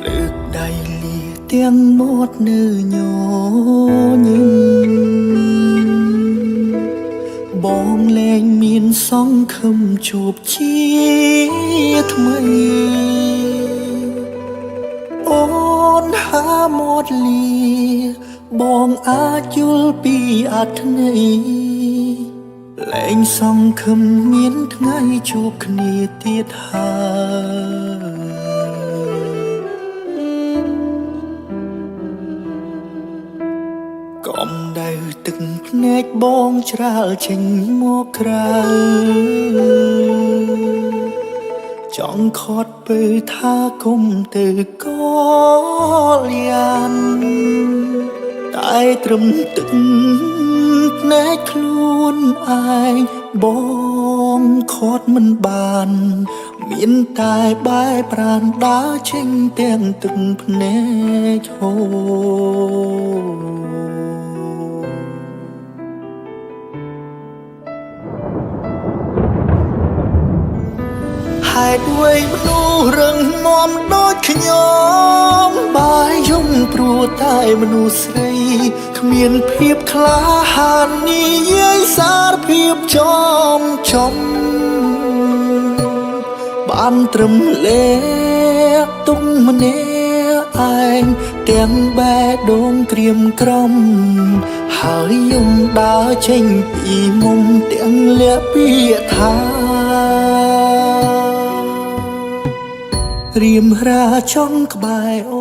លើកដៃលាទាំងមាត់នៅញញឹមបងលែងមានសង្ឃឹមជួបជាថ្មីអូនហាមាត់លាបងអាចយល់ពីអត្ថន័យលែងសង្ឃឹមមានថ្ងៃជួបគ្នាទៀតហើយ កំដៅទឹកភ្នែកបងច្រាលចេញមកក្រៅចង់ខត់ពើថាគុំទៅកលយ៉ានតែត្រឹមទឹកភ្នែកខ្លួនឯងបងខត់មិនបាន មានតែបែប្រានដើរចេញទាំងទឹកភ្នែកហូរ ហេតុអ្វីមនុស្សរឹងមាំដូចខ្ញុំបាយយំព្រោះតែមនុស្សស្រីគ្មានភាពក្លាហាននិយាយសារភាពចំចំបានត្រឹមលេកទុំម្នាក់ឯងទាំងបែដងក្រៀមក្រំហើយយំដើរចេញពីមុំទាំងលាក់ពាក្យថា រៀមរាចង់ក្បែរ